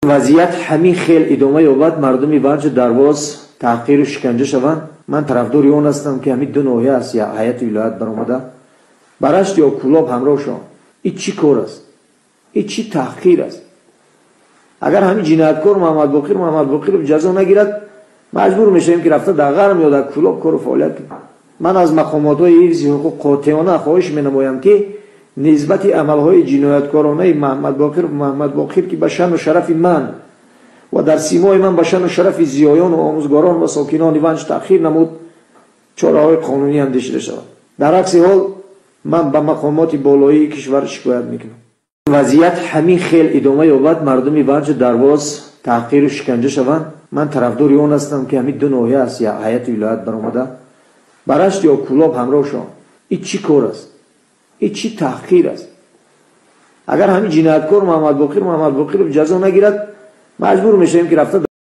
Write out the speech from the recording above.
Вазъият ҳамин хел идома ёбад, мардуми Ванҷу Дарвоз таҳқиру шиканҷа шаванд. Ман тарафдори он ҳастам, ки ҳамин ду ноҳия аз ҳайати вилоят баромада, ба Рашт ё Кӯлоб ҳамроҳ шаванд. Ин чӣ кор аст? Ин чӣ таҳқир аст? Агар ҳамин ҷинояткор Муҳаммадбоқир Муҳаммадбоқиров ҷазо нагирад, маҷбур мешавем, ки рафта дар Ғарм ё дар Кӯлоб кору фаъолият кунем. Ман аз мақомотҳои ҳифзи ҳуқуқ қотеона хоҳиш менамоям, ки нисбати амалҳои ҷинояткоронаи Муҳаммадбоқир Муҳаммадбоқир, ки ба шаъну шарафи ман ва дар симои ман ба шаъну шарафи зиёёну омӯзгорон ва сокинони Ванҷ таъхир намуд, чораҳои қонунӣ андешида шавад. Дар акси ҳол ман ба мақомоти болоии кишвар шикоят мекунам. Вазъият ҳамин хел идома ёбад, мардуми Ванҷу Дарвоз таҳқиру шиканҷа шаванд. Ман тарафдори он ҳастам, ки ҳамин ду ноҳия аз ҳайати вилоят баромада, ба Рашт ё Кӯлоб ҳамроҳ шаванд. Ин чӣ кор аст? Ин чӣ таҳқир аст? Агар ҳамин ҷинояткор Муҳаммадбоқир Муҳаммадбоқиров ҷазо нагирад, маҷбур мешавем, ки рафта